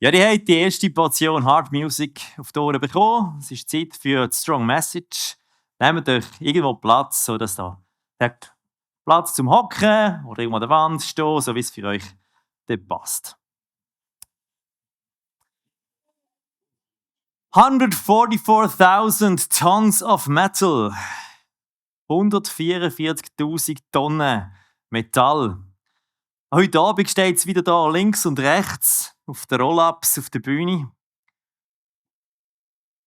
Ja, die haben die erste Portion Hard Music auf die Ohren bekommen. Es ist Zeit für die Strong Message. Nehmt euch irgendwo Platz, sodass da habt Platz zum Hocken oder irgendwo an der Wand stehen, so wie es für euch dort passt. 144.000 Tons of Metal. 144.000 Tonnen Metall. Heute Abend steht es wieder da links und rechts auf den Roll-Ups auf der Bühne.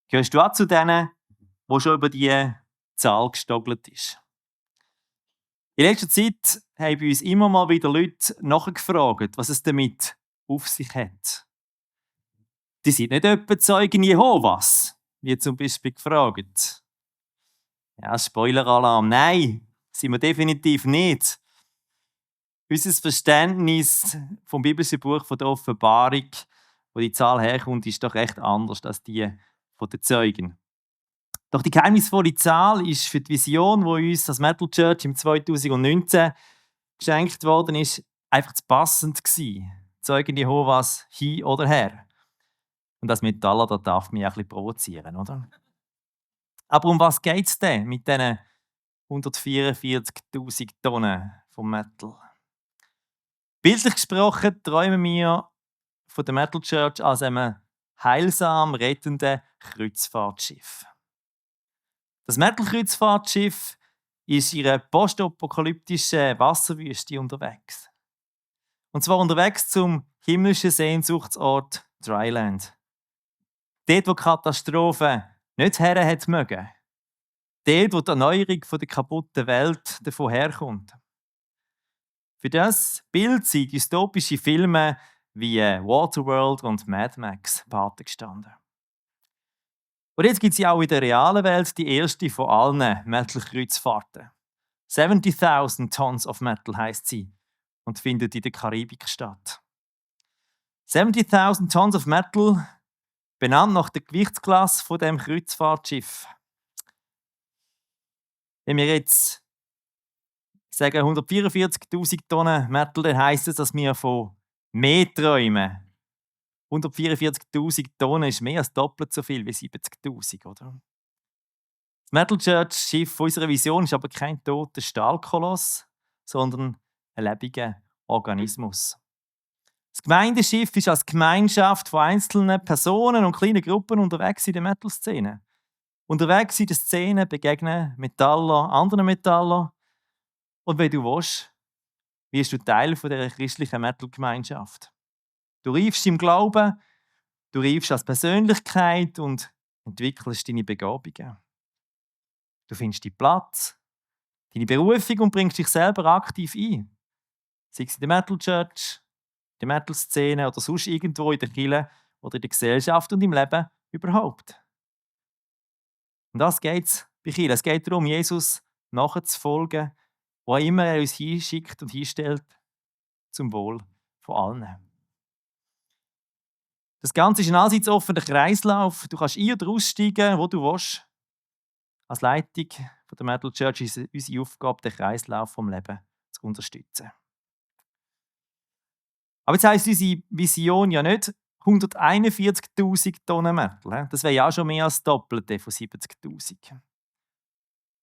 Gehörst du auch zu denen, die schon über diese Zahl gestogelt ist? In letzter Zeit haben bei uns immer mal wieder Leute nachgefragt, was es damit auf sich hat. Die sind nicht etwa Zeugen Jehovas, wie zum Beispiel gefragt. Ja, Spoiler-Alarm, nein, sind wir definitiv nicht. Unser Verständnis vom biblischen Buch von der Offenbarung, wo die Zahl herkommt, ist doch recht anders als die von den Zeugen. Doch die geheimnisvolle Zahl ist für die Vision, die uns als Metal Church im 2019 geschenkt worden ist, einfach zu passend gewesen. Zeugen Jehovas hin oder her. Und das Metaller, das darf mich ein bisschen provozieren, oder? Aber um was geht es denn mit diesen 144.000 Tonnen vom Metal? Bildlich gesprochen träumen wir von der Metal Church als einem heilsam rettenden Kreuzfahrtschiff. Das Metal-Kreuzfahrtschiff ist in einer postapokalyptischen Wasserwüste unterwegs. Und zwar unterwegs zum himmlischen Sehnsuchtsort Dryland. Dort, wo die Katastrophe nicht her hat mögen. Dort, wo die Erneuerung der kaputten Welt davon herkommt. Für das Bild sind dystopische Filme wie Waterworld und Mad Max Pate gestanden. Und jetzt gibt es ja auch in der realen Welt die erste von allen Metal-Kreuzfahrten. 70.000 Tons of Metal heisst sie und findet in der Karibik statt. 70.000 Tons of Metal, benannt nach der Gewichtsklasse von dem Kreuzfahrtschiff. Wenn wir jetzt sagen 144.000 Tonnen Metal, dann heisst es, dass wir von mehr träumen. 144.000 Tonnen ist mehr als doppelt so viel wie 70.000, oder? Das Metal Church Schiff unserer Vision ist aber kein toter Stahlkoloss, sondern ein lebendiger Organismus. Das Gemeindeschiff ist als Gemeinschaft von einzelnen Personen und kleinen Gruppen unterwegs in der Metal-Szene. Unterwegs in der Szene begegnen Metaller anderen Metaller. Und wenn du willst, wirst du Teil dieser christlichen Metal-Gemeinschaft. Du reifst im Glauben, du reifst als Persönlichkeit und entwickelst deine Begabungen. Du findest deinen Platz, deine Berufung und bringst dich selber aktiv ein. Sei es in der Metal Church, in der Metal-Szene oder sonst irgendwo in der Kirche oder in der Gesellschaft und im Leben überhaupt. Und das geht es bei Kirche. Es geht darum, Jesus nachzufolgen, wo immer er uns hinschickt und hinstellt, zum Wohl von allen. Das Ganze ist ein allseits offener Kreislauf. Du kannst ein- oder aussteigen, wo du willst. Als Leitung von der Metal Church ist unsere Aufgabe, den Kreislauf vom Leben zu unterstützen. Aber jetzt heisst unsere Vision ja nicht 141.000 Tonnen Metal. Das wäre ja auch schon mehr als das Doppelte von 70.000.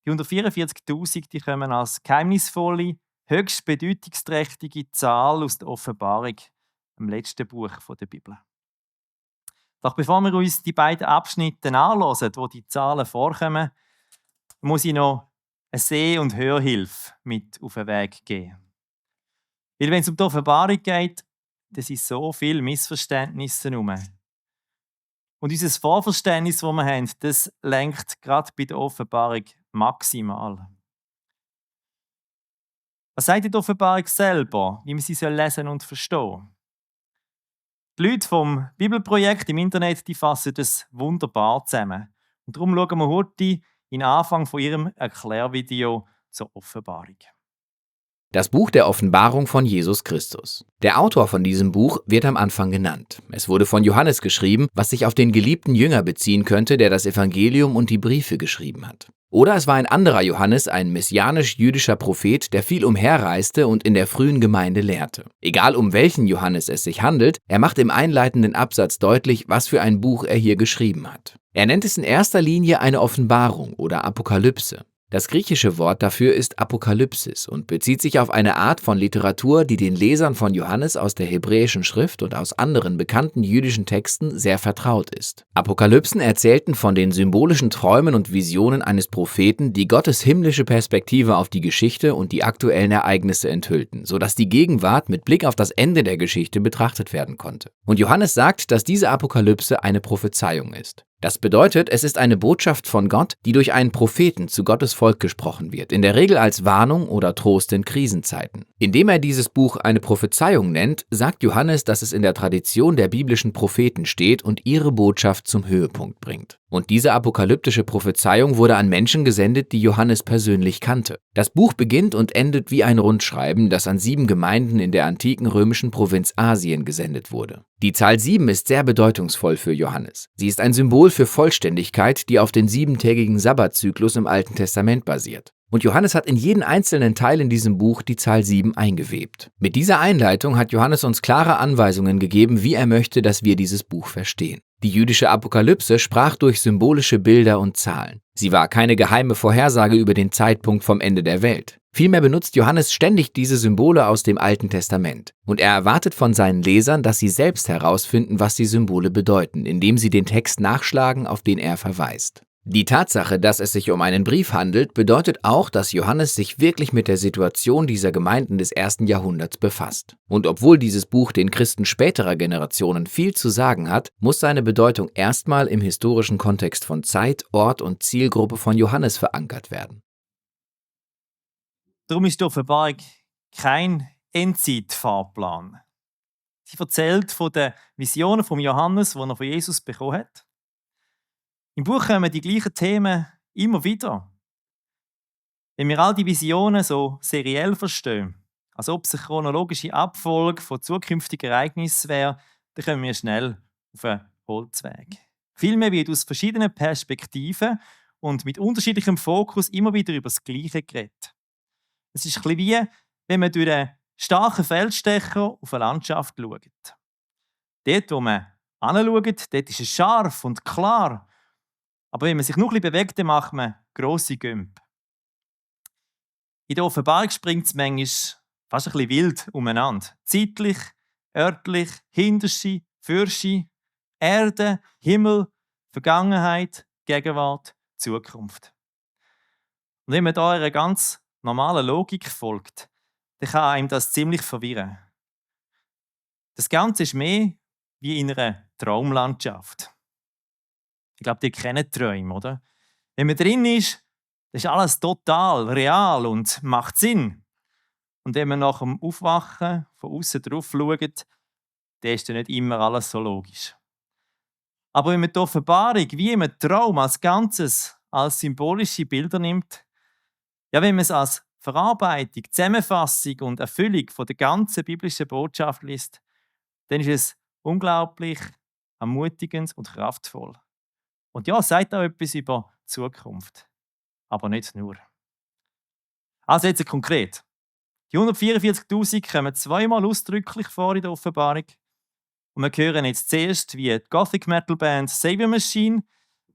Die 144.000 die kommen als geheimnisvolle, höchst bedeutungsträchtige Zahl aus der Offenbarung, dem letzten Buch der Bibel. Doch bevor wir uns die beiden Abschnitte anschauen, wo die Zahlen vorkommen, muss ich noch eine Seh- und Hörhilfe mit auf den Weg geben. Weil wenn es um die Offenbarung geht, dann sind so viele Missverständnisse herum. Und unser Vorverständnis, das wir haben, das lenkt gerade bei der Offenbarung maximal. Was sagt die Offenbarung selber, wie man sie lesen und verstehen soll? Die Leute vom Bibelprojekt im Internet die fassen das wunderbar zusammen. Und darum schauen wir heute in den Anfang von ihrem Erklärvideo zur Offenbarung. Das Buch der Offenbarung von Jesus Christus. Der Autor von diesem Buch wird am Anfang genannt. Es wurde von Johannes geschrieben, was sich auf den geliebten Jünger beziehen könnte, der das Evangelium und die Briefe geschrieben hat. Oder es war ein anderer Johannes, ein messianisch-jüdischer Prophet, der viel umherreiste und in der frühen Gemeinde lehrte. Egal um welchen Johannes es sich handelt, er macht im einleitenden Absatz deutlich, was für ein Buch er hier geschrieben hat. Er nennt es in erster Linie eine Offenbarung oder Apokalypse. Das griechische Wort dafür ist Apokalypsis und bezieht sich auf eine Art von Literatur, die den Lesern von Johannes aus der hebräischen Schrift und aus anderen bekannten jüdischen Texten sehr vertraut ist. Apokalypsen erzählten von den symbolischen Träumen und Visionen eines Propheten, die Gottes himmlische Perspektive auf die Geschichte und die aktuellen Ereignisse enthüllten, sodass die Gegenwart mit Blick auf das Ende der Geschichte betrachtet werden konnte. Und Johannes sagt, dass diese Apokalypse eine Prophezeiung ist. Das bedeutet, es ist eine Botschaft von Gott, die durch einen Propheten zu Gottes Volk gesprochen wird, in der Regel als Warnung oder Trost in Krisenzeiten. Indem er dieses Buch eine Prophezeiung nennt, sagt Johannes, dass es in der Tradition der biblischen Propheten steht und ihre Botschaft zum Höhepunkt bringt. Und diese apokalyptische Prophezeiung wurde an Menschen gesendet, die Johannes persönlich kannte. Das Buch beginnt und endet wie ein Rundschreiben, das an 7 Gemeinden in der antiken römischen Provinz Asien gesendet wurde. Die Zahl 7 ist sehr bedeutungsvoll für Johannes. Sie ist ein Symbol für Vollständigkeit, die auf den 7-tägigen Sabbatzyklus im Alten Testament basiert. Und Johannes hat in jeden einzelnen Teil in diesem Buch die Zahl 7 eingewebt. Mit dieser Einleitung hat Johannes uns klare Anweisungen gegeben, wie er möchte, dass wir dieses Buch verstehen. Die jüdische Apokalypse sprach durch symbolische Bilder und Zahlen. Sie war keine geheime Vorhersage über den Zeitpunkt vom Ende der Welt. Vielmehr benutzt Johannes ständig diese Symbole aus dem Alten Testament. Und er erwartet von seinen Lesern, dass sie selbst herausfinden, was die Symbole bedeuten, indem sie den Text nachschlagen, auf den er verweist. Die Tatsache, dass es sich um einen Brief handelt, bedeutet auch, dass Johannes sich wirklich mit der Situation dieser Gemeinden des 1. Jahrhunderts befasst. Und obwohl dieses Buch den Christen späterer Generationen viel zu sagen hat, muss seine Bedeutung erstmal im historischen Kontext von Zeit, Ort und Zielgruppe von Johannes verankert werden. Darum ist die Offenbarung kein Endzeitfahrplan. Sie erzählt von den Visionen von Johannes, die er von Jesus bekommen hat. Im Buch kommen die gleichen Themen immer wieder. Wenn wir all die Visionen so seriell verstehen, als ob es eine chronologische Abfolge von zukünftigen Ereignissen wäre, dann kommen wir schnell auf einen Holzweg. Vielmehr wird aus verschiedenen Perspektiven und mit unterschiedlichem Fokus immer wieder über das Gleiche geredet. Es ist ein bisschen wie, wenn man durch einen starken Feldstecher auf eine Landschaft schaut. Dort, wo man hinschaut, dort ist es scharf und klar. Aber wenn man sich noch ein bisschen bewegt, dann macht man grosse Gümpe. In der Offenbarung springt es manchmal fast ein bisschen wild umeinander. Zeitlich, örtlich, hinterschi, fürschi, Erde, Himmel, Vergangenheit, Gegenwart, Zukunft. Und wenn man da einer ganz normalen Logik folgt, dann kann einem das ziemlich verwirren. Das Ganze ist mehr wie in einer Traumlandschaft. Ich glaube, ihr kennt Träume, oder? Wenn man drin ist, dann ist alles total real und macht Sinn. Und wenn man nach dem Aufwachen von außen drauf schaut, dann ist dann nicht immer alles so logisch. Aber wenn man die Offenbarung wie im Traum als Ganzes, als symbolische Bilder nimmt, ja, wenn man es als Verarbeitung, Zusammenfassung und Erfüllung von der ganzen biblischen Botschaft liest, dann ist es unglaublich ermutigend und kraftvoll. Und ja, es sagt auch etwas über die Zukunft. Aber nicht nur. Also jetzt konkret. Die 144.000 kommen zweimal ausdrücklich vor in der Offenbarung. Und wir hören jetzt zuerst, wie die Gothic Metal Band Savior Machine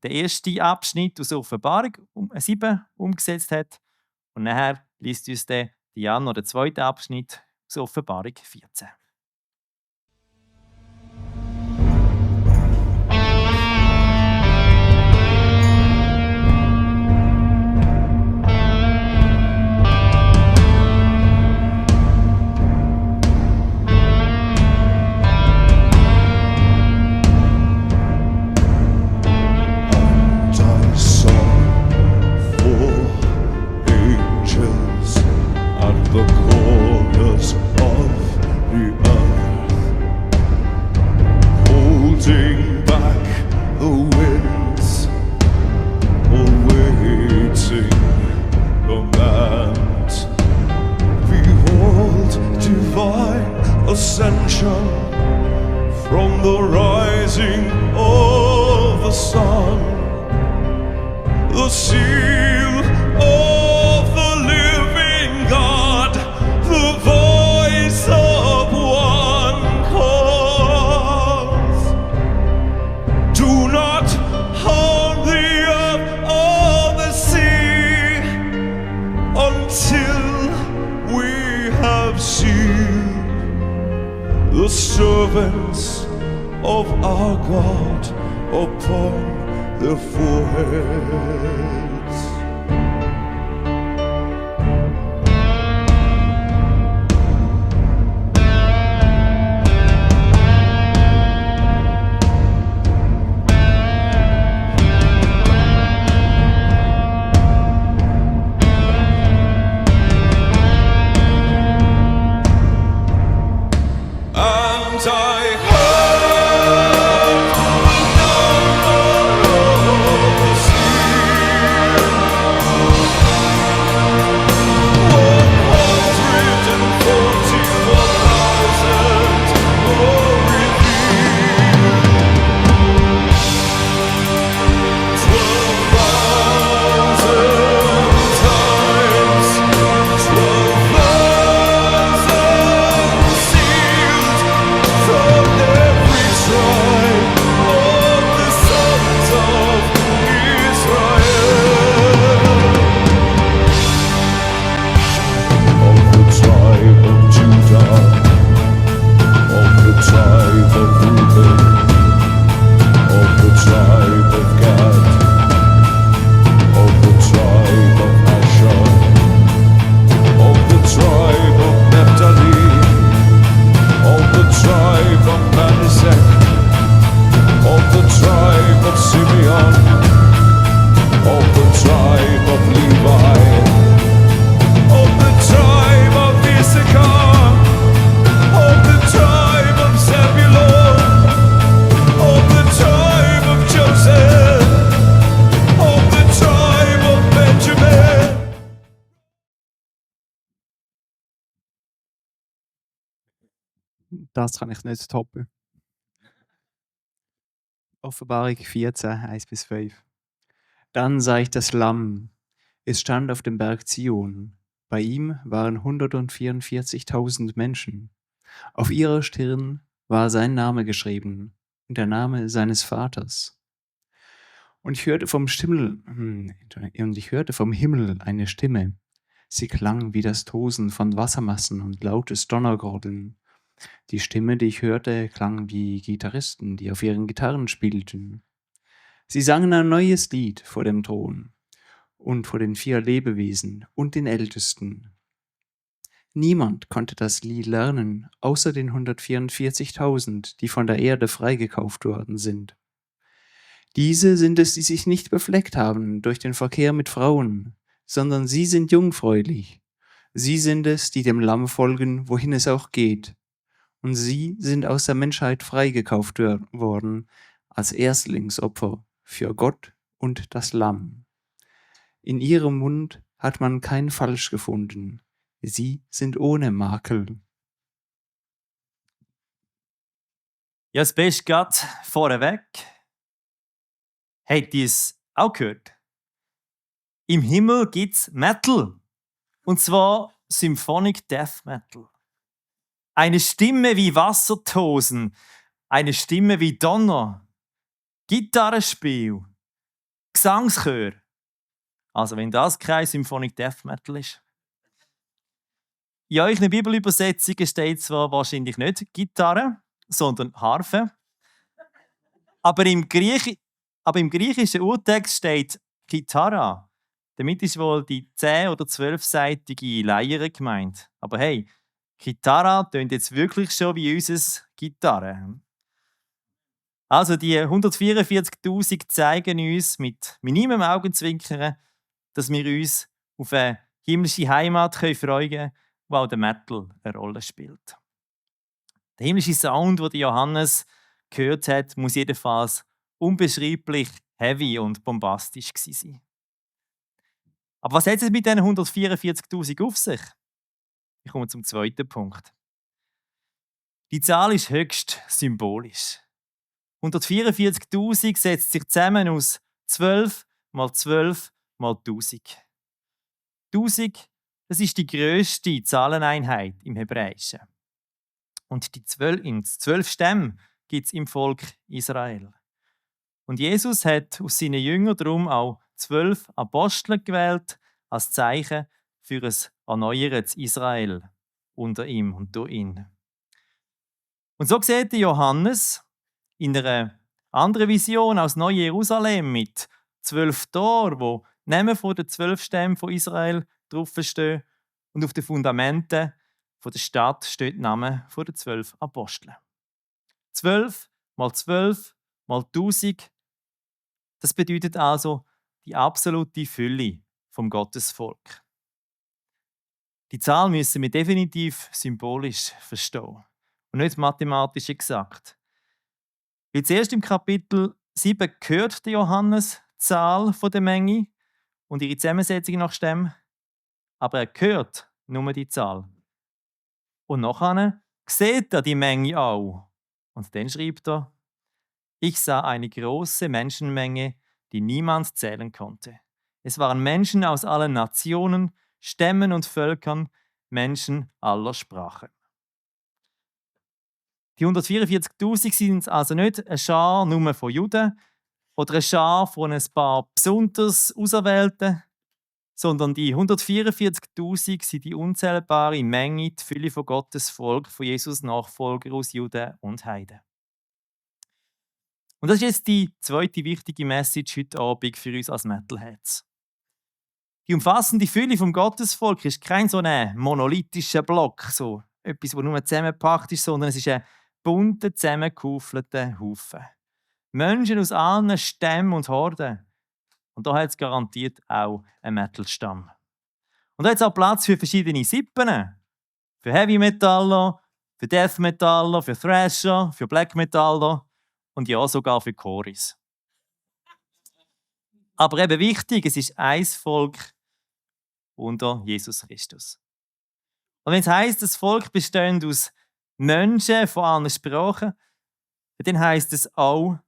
den ersten Abschnitt aus der Offenbarung 7 umgesetzt hat. Und nachher liest uns der Jan noch den zweiten Abschnitt aus der Offenbarung 14. Ascension from the rising of the sun, the seal of the living God, the voice of one calls. Do not harm the earth or the sea until we have seen the servants of our God upon their foreheads. And I heard the number of the sea, 144,000 were revealed. 12,000 times, 12,000 sealed from every tribe of the sons of Israel. Of the tribe of Judah, of the tribe of Reuben, of the tribe of Gad, of the tribe of Asher, of the tribe of Naphtali, of the tribe of Manasseh, of the tribe of Simeon, of the tribe of Levi, of the tribe of Issachar, of the tribe of Zebulun, of the tribe of Joseph, of the tribe of Benjamin. Das kann ich nicht toppen. Offenbarung 14, 1-5. Dann sah ich das Lamm. Es stand auf dem Berg Zion. Bei ihm waren 144.000 Menschen. Auf ihrer Stirn war sein Name geschrieben und der Name seines Vaters. Und ich hörte vom Himmel eine Stimme. Sie klang wie das Tosen von Wassermassen und lautes Donnergurgeln. Die Stimme, die ich hörte, klang wie Gitarristen, die auf ihren Gitarren spielten. Sie sangen ein neues Lied vor dem Thron und vor den 4 Lebewesen und den Ältesten. Niemand konnte das Lied lernen, außer den 144.000, die von der Erde freigekauft worden sind. Diese sind es, die sich nicht befleckt haben durch den Verkehr mit Frauen, sondern sie sind jungfräulich. Sie sind es, die dem Lamm folgen, wohin es auch geht. Und sie sind aus der Menschheit freigekauft worden als Erstlingsopfer für Gott und das Lamm. In ihrem Mund hat man kein Falsch gefunden. Sie sind ohne Makel. Ja, das Beste gerade vorweg. Habt ihr es auch gehört? Im Himmel gibt es Metal. Und zwar Symphonic Death Metal. Eine Stimme wie Wassertosen, eine Stimme wie Donner, Gitarrenspiel, Gesangschör. Also wenn das kein Symphonic Death Metal ist. In euren Bibelübersetzungen steht zwar wahrscheinlich nicht Gitarre, sondern Harfe. Aber im griechischen Urtext steht Kitara. Damit ist wohl die 10- oder 12-seitige Leier gemeint. Aber hey, Kitara tönt jetzt wirklich schon wie unsere Gitarre. Also die 144.000 zeigen uns mit minimem Augenzwinkern, dass wir uns auf eine himmlische Heimat freuen können, wo auch der Metal eine Rolle spielt. Der himmlische Sound, den Johannes gehört hat, muss jedenfalls unbeschreiblich heavy und bombastisch gewesen sein. Aber was hat es mit diesen 144.000 auf sich? Ich komme zum zweiten Punkt. Die Zahl ist höchst symbolisch. 144.000 setzt sich zusammen aus 12 mal 12 mal 1000. 1000, das ist die grösste Zahleneinheit im Hebräischen. Und die 12 Stämme gibt es im Volk Israel. Und Jesus hat aus seinen Jüngern darum auch 12 Apostel gewählt, als Zeichen für ein erneuertes Israel unter ihm und durch ihn. Und so sieht Johannes in einer anderen Vision aus Neu-Jerusalem mit 12 Toren, wo Namen von den 12 Stämmen von Israel draufstehen, und auf den Fundamenten von der Stadt steht der Name von den 12 Aposteln. 12 mal 12 mal 1000, das bedeutet also die absolute Fülle vom Gottesvolk. Die Zahl müssen wir definitiv symbolisch verstehen und nicht mathematisch exakt. Weil zuerst im Kapitel 7 hört der Johannes die Zahl der Menge und ihre Zusammensetzung nach Stämmen, aber er hört nur die Zahl. Und nachher sieht er die Menge auch. Und dann schreibt er: Ich sah eine große Menschenmenge, die niemand zählen konnte. Es waren Menschen aus allen Nationen, Stämmen und Völkern, Menschen aller Sprachen. Die 144.000 sind also nicht eine Schar nur von Juden oder eine Schar von ein paar besonders Auserwählten, sondern die 144.000 sind die unzählbare Menge, die Fülle von Gottes Volk, von Jesus Nachfolger aus Juden und Heiden. Und das ist jetzt die zweite wichtige Message heute Abend für uns als Metalheads. Die umfassende Fülle vom Gottesvolk ist kein so ein monolithischer Block, so etwas, das nur zusammengepackt ist, sondern es ist ein bunter, zusammengekaufelter Haufen. Menschen aus allen Stämmen und Horden. Und da hat es garantiert auch einen Metal-Stamm. Und da hat es auch Platz für verschiedene Sippen. Für Heavy Metaller, für Death Metaller, für Thrasher, für Black Metaller und ja, sogar für Choris. Aber eben wichtig, es ist ein Volk unter Jesus Christus. Und wenn es heisst, das Volk besteht aus Menschen von allen Sprachen, dann heisst es auch,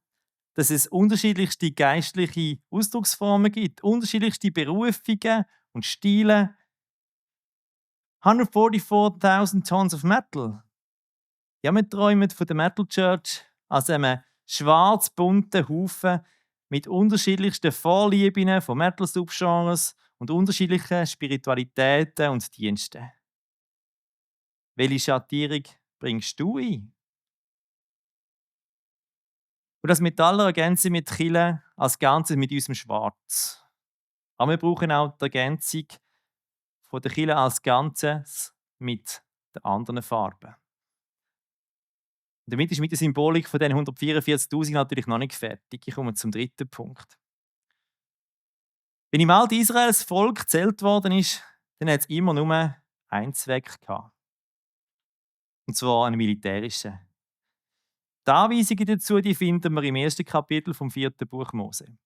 dass es unterschiedlichste geistliche Ausdrucksformen gibt, unterschiedlichste Berufungen und Stile. 144.000 Tons of Metal. Ja, wir träumen von der Metal Church als einem schwarz-bunten Haufen mit unterschiedlichsten Vorlieben von Metal-Subgenres und unterschiedlichen Spiritualitäten und Diensten. Welche Schattierung bringst du ein? Und das Metaller ergänzen wir die Kirche als Ganzes mit unserem Schwarz. Aber wir brauchen auch die Ergänzung von der Kirche als Ganzes mit den anderen Farben. Und damit ist mit der Symbolik von diesen 144.000 natürlich noch nicht fertig. Ich komme zum dritten Punkt. Wenn im Alten Israel das Volk gezählt worden ist, dann hat es immer nur einen Zweck gehabt. Und zwar einen militärischen. Die Anweisungen dazu die finden wir im ersten Kapitel vom 4. Buch Mose.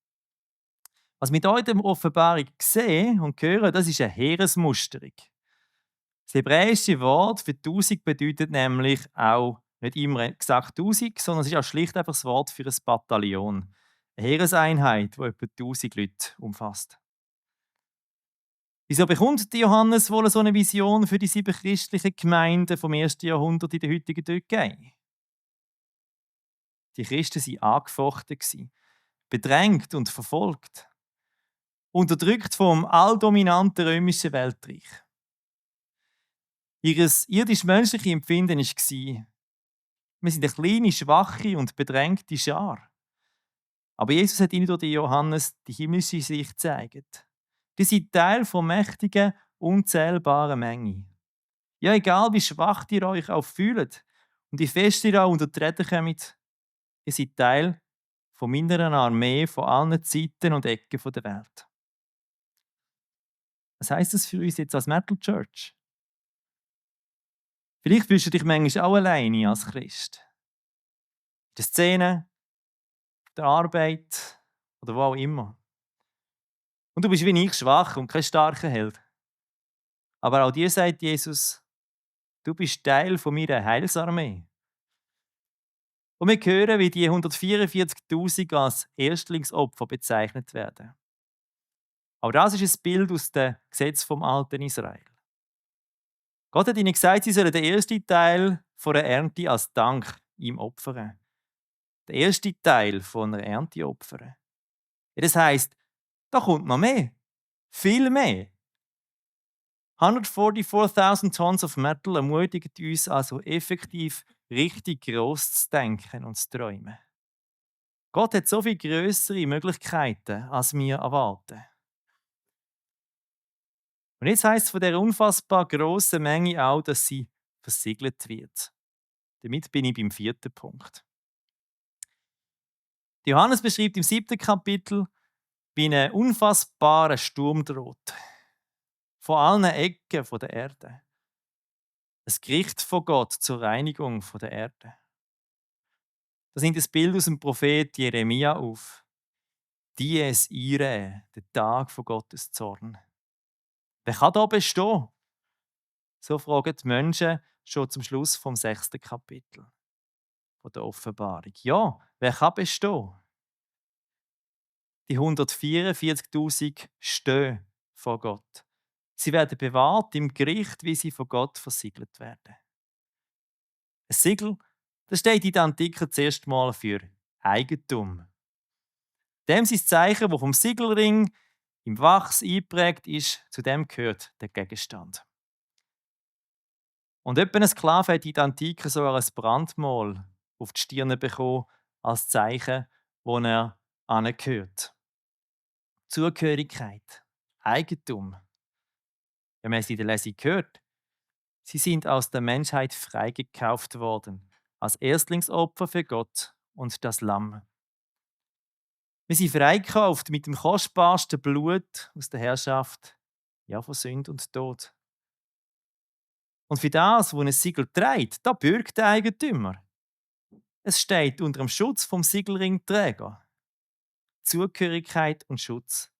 Was wir hier in der Offenbarung sehen und hören, das ist eine Heeresmusterung. Das hebräische Wort für 1000 bedeutet nämlich auch nicht immer exakt 1000, sondern es ist auch schlicht einfach das Wort für ein Bataillon. Eine Heereseinheit, die etwa 1000 Leute umfasst. Wieso bekommt Johannes wohl so eine Vision für die 7 christlichen Gemeinden vom 1. Jahrhundert in der heutigen Türkei? Die Christen waren angefochten, bedrängt und verfolgt, unterdrückt vom alldominanten römischen Weltreich. Ihr irdisch-menschliches Empfinden war, wir sind eine kleine, schwache und bedrängte Schar. Aber Jesus hat ihnen durch den Johannes die himmlische Sicht gezeigt. Die sind Teil von mächtigen, unzählbaren Menge. Ja, egal wie schwach ihr euch auch fühlt und wie fest ihr auch unter die Räder kommt, ihr seid Teil von meiner Armee von allen Zeiten und Ecken der Welt. Was heisst das für uns jetzt als Metal Church? Vielleicht fühlst du dich manchmal auch alleine als Christ. In der Szene, in der Arbeit oder wo auch immer. Und du bist wie ich schwach und kein starker Held. Aber auch dir sagt Jesus, du bist Teil von meiner Heilsarmee. Und wir hören, wie die 144.000 als Erstlingsopfer bezeichnet werden. Aber das ist ein Bild aus dem Gesetz vom alten Israel. Gott hat ihnen gesagt, sie sollen den ersten Teil von der Ernte als Dank ihm opfern. Den ersten Teil von einer Ernte opfern. Ja, das heisst, da kommt noch mehr. Viel mehr. 144.000 Tons of Metal ermutigt uns also effektiv richtig gross zu denken und zu träumen. Gott hat so viel grössere Möglichkeiten, als wir erwarten. Und jetzt heisst es von dieser unfassbar grossen Menge auch, dass sie versiegelt wird. Damit bin ich beim 4. Punkt. Johannes beschreibt im 7. Kapitel, wie ein unfassbarer Sturm droht. Von allen Ecken der Erde. Das Gericht von Gott zur Reinigung der Erde. Da nimmt das Bild aus dem Prophet Jeremia auf. Dies Irae, der Tag von Gottes Zorn. Wer kann da bestehen? So fragen die Menschen schon zum Schluss vom 6. Kapitel von der Offenbarung. Ja, wer kann bestehen? Die 144.000 stehen vor Gott. Sie werden bewahrt im Gericht, wie sie von Gott versiegelt werden. Ein Siegel, das steht in der Antike zuerst mal für Eigentum. Dem sein Zeichen, das vom Siegelring im Wachs eingeprägt ist, zu dem gehört der Gegenstand. Und etwa ein Sklave hat in der Antike sogar ein Brandmal auf die Stirn bekommen, als Zeichen, wo er angehört. Zugehörigkeit, Eigentum. Wir haben es in der Lesung gehört. Sie sind aus der Menschheit freigekauft worden, als Erstlingsopfer für Gott und das Lamm. Wir sind freigekauft mit dem kostbarsten Blut aus der Herrschaft, ja, von Sünde und Tod. Und für das, wo ein Siegel trägt, da bürgt der Eigentümer. Es steht unter dem Schutz vom Siegelringträger. Zugehörigkeit und Schutz.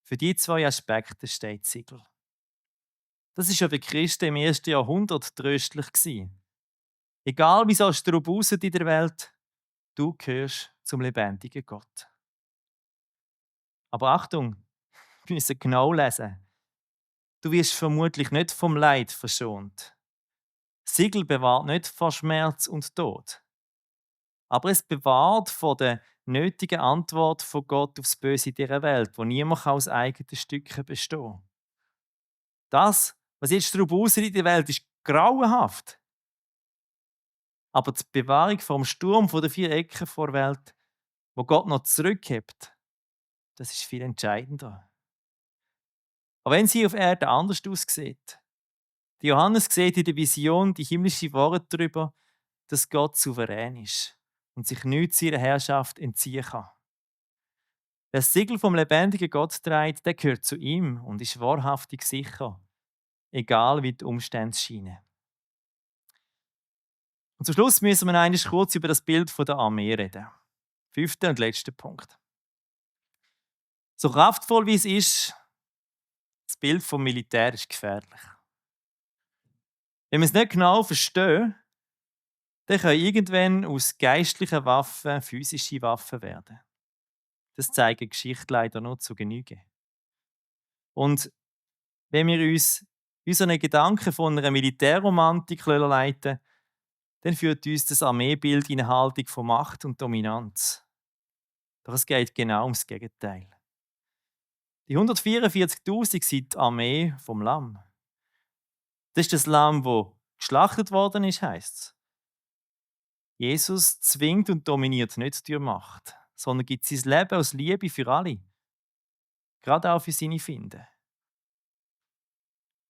Für die 2 Aspekte steht Siegel. Das ist ja für Christen im 1. Jahrhundert tröstlich gewesen. Egal wie so Strub aussieht in der Welt, du gehörst zum lebendigen Gott. Aber Achtung, wir müssen genau lesen. Du wirst vermutlich nicht vom Leid verschont. Siegel bewahrt nicht vor Schmerz und Tod. Aber es bewahrt vor der nötigen Antwort von Gott aufs Böse in dieser Welt, wo niemand aus eigenen Stücken bestehen kann. Das, was jetzt drauf aussieht in der Welt, ist grauenhaft. Aber die Bewahrung vom Sturm von der 4 Ecken vor der Welt, wo Gott noch zurückhebt, das ist viel entscheidender. Aber wenn sie auf Erde anders aussieht, der Johannes sieht in der Vision die himmlische Wahrheit darüber, dass Gott souverän ist und sich nichts seiner Herrschaft entziehen kann. Wer das Siegel vom lebendigen Gott trägt, der gehört zu ihm und ist wahrhaftig sicher, egal wie die Umstände scheinen. Und zum Schluss müssen wir eigentlich kurz über das Bild der Armee reden. 5. und letzter Punkt. So kraftvoll wie es ist, das Bild vom Militär ist gefährlich. Wenn wir es nicht genau verstehen, dann können irgendwann aus geistlichen Waffen physische Waffen werden. Das zeigt die Geschichte leider nur zu Genüge. Und wenn wir uns unseren Gedanken von einer Militärromantik leiten, dann führt uns das Armeebild in eine Haltung von Macht und Dominanz. Doch es geht genau ums Gegenteil. Die 144.000 sind die Armee vom Lamm. Das ist das Lamm, das geschlachtet worden ist, heisst es. Jesus zwingt und dominiert nicht durch Macht, sondern gibt sein Leben aus Liebe für alle. Gerade auch für seine Feinde.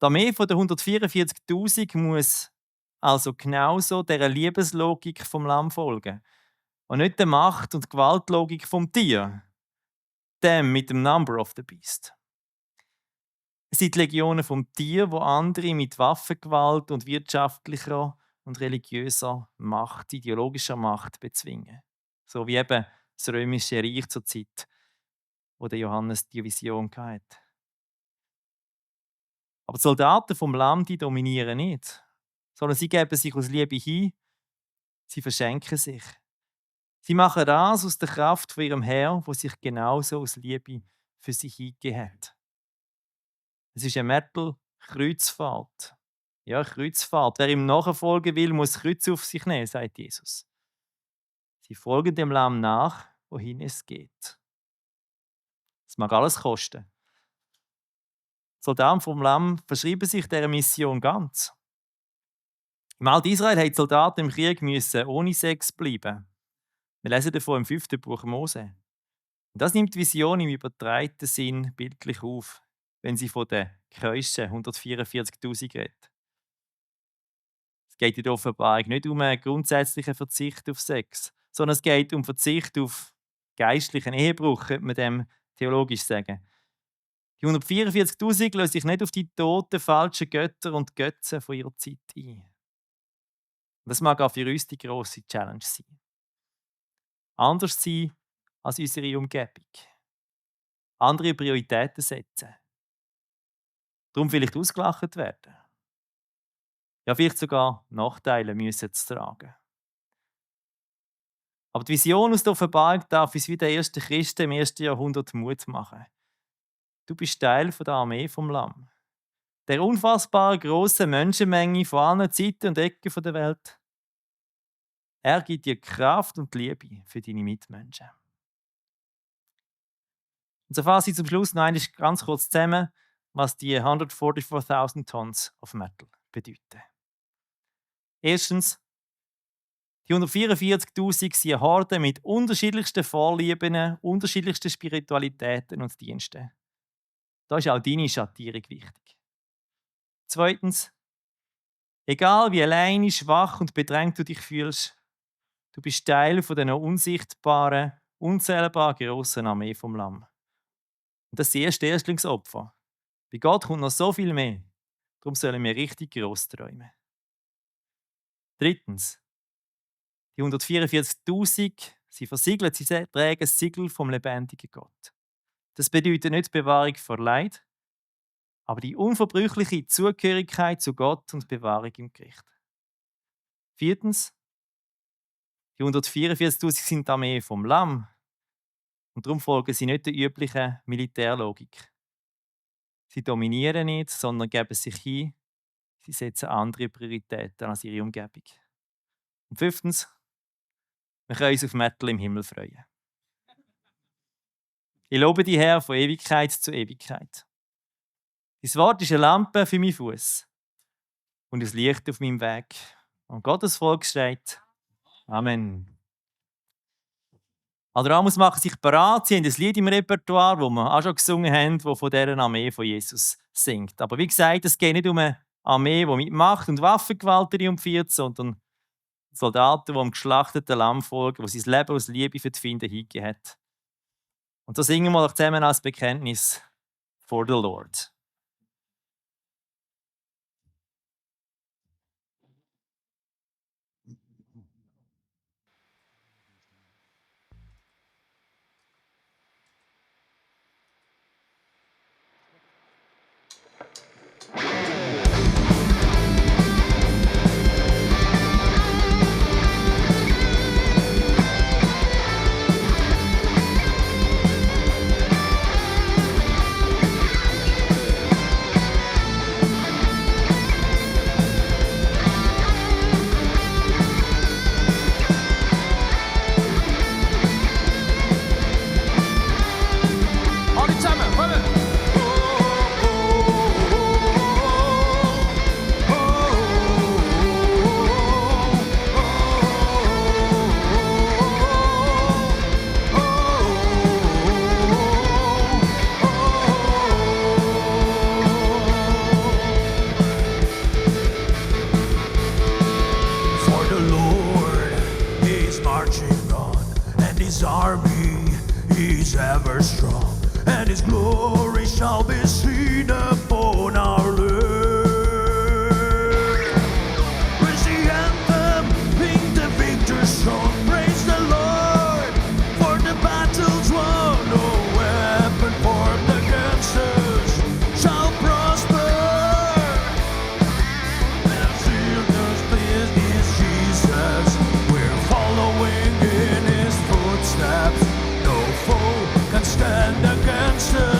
Die Armee von der 144.000 muss also genauso dieser Liebeslogik vom Lamm folgen und nicht der Macht- und Gewaltlogik vom Tier, dem mit dem Number of the Beast. Es sind die Legionen vom Tier, wo andere mit Waffengewalt und wirtschaftlicher und religiöser Macht, ideologischer Macht bezwingen. So wie eben das römische Reich zur Zeit, wo der Johannes die Vision hatte. Aber die Soldaten vom Lamm, die dominieren nicht, sondern sie geben sich aus Liebe hin, sie verschenken sich. Sie machen das aus der Kraft von ihrem Herr, wo sich genauso aus Liebe für sie hingegeben hat. Es ist eine Märtel-Kreuzfahrt. Ja, Kreuzfahrt. Wer ihm nachfolgen will, muss Kreuz auf sich nehmen, sagt Jesus. Sie folgen dem Lamm nach, wohin es geht. Es mag alles kosten. Die Soldaten vom Lamm verschreiben sich dieser Mission ganz. Im Alten Israel mussten die Soldaten im Krieg ohne Sex bleiben. Wir lesen davon im 5. Buch Mose. Und das nimmt die Vision im übertragenen Sinn bildlich auf, wenn sie von den Keuschen 144.000 redet. Es geht in der Offenbarung nicht um einen grundsätzlichen Verzicht auf Sex, sondern es geht um Verzicht auf geistlichen Ehebruch, könnte man dem theologisch sagen. Die 144.000 lassen sich nicht auf die toten, falschen Götter und Götzen von ihrer Zeit ein. Das mag auch für uns die grosse Challenge sein. Anders sein als unsere Umgebung. Andere Prioritäten setzen. Darum vielleicht ausgelacht werden. Ja, vielleicht sogar Nachteile müssen zu tragen. Aber die Vision aus der Offenbarung darf uns wie der ersten Christen im 1. Jahrhundert Mut machen. Du bist Teil der Armee vom Lamm. Der unfassbar grossen Menschenmenge von allen Zeiten und Ecken der Welt. Er gibt dir Kraft und Liebe für deine Mitmenschen. Und so fasse ich zum Schluss noch einmal ganz kurz zusammen, was die 144.000 Tons of Metal bedeuten. Erstens, die 144.000 sind eine Horde mit unterschiedlichsten Vorlieben, unterschiedlichsten Spiritualitäten und Diensten. Da ist auch deine Schattierung wichtig. Zweitens, egal wie alleine, schwach und bedrängt du dich fühlst, du bist Teil von dieser unsichtbaren, unzählbar grossen Armee vom Lamm. Und das ist das erste Erstlingsopfer. Bei Gott kommt noch so viel mehr. Darum sollen wir richtig gross träumen. Drittens, die 144.000, sie versiegelt, sie tragen das Siegel vom lebendigen Gott. Das bedeutet nicht die Bewahrung vor Leid, aber die unverbrüchliche Zugehörigkeit zu Gott und Bewahrung im Gericht. Viertens, die 144.000 sind die Armee vom Lamm und darum folgen sie nicht der üblichen Militärlogik. Sie dominieren nicht, sondern geben sich hin, sie setzen andere Prioritäten als ihre Umgebung. Und fünftens, wir können uns auf Metal im Himmel freuen. Ich lobe dich, Herr, von Ewigkeit zu Ewigkeit. Dein Wort ist eine Lampe für meinen Fuß und ein Licht auf meinem Weg. Und Gottes Volk steht. Amen. Adramus machen sich bereit. Sie haben ein Lied im Repertoire, das wir auch schon gesungen haben, das von dieser Armee von Jesus singt. Aber wie gesagt, es geht nicht um eine Armee, die mit Macht und Waffengewalt triumphiert, sondern Soldaten, die dem geschlachteten Lamm folgen, die sein Leben aus Liebe für die Feinde hingegeben hat. Und so singen wir doch zusammen als Bekenntnis for the Lord. His army is ever strong, and His glory shall be seen upon our land. Praise the anthem, sing the victor's song. Praise the Lord, for the battle's won. No weapon formed against us shall prosper. And sinners, this is Jesus. We're following in His footsteps. No foe can stand against us.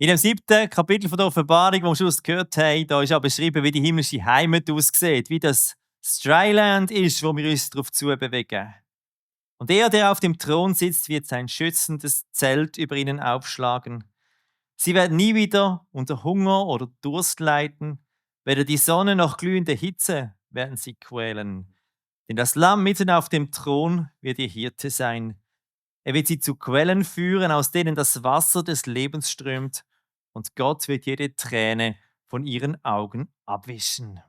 In dem 7. Kapitel von der Offenbarung, das wir am Schluss gehört haben, da ist auch beschrieben, wie die himmlische Heimat aussieht, wie das Dryland ist, wo wir uns darauf zubewegen. Und er, der auf dem Thron sitzt, wird sein schützendes Zelt über ihnen aufschlagen. Sie werden nie wieder unter Hunger oder Durst leiden, weder die Sonne noch glühende Hitze werden sie quälen. Denn das Lamm mitten auf dem Thron wird ihr Hirte sein. Er wird sie zu Quellen führen, aus denen das Wasser des Lebens strömt, und Gott wird jede Träne von ihren Augen abwischen.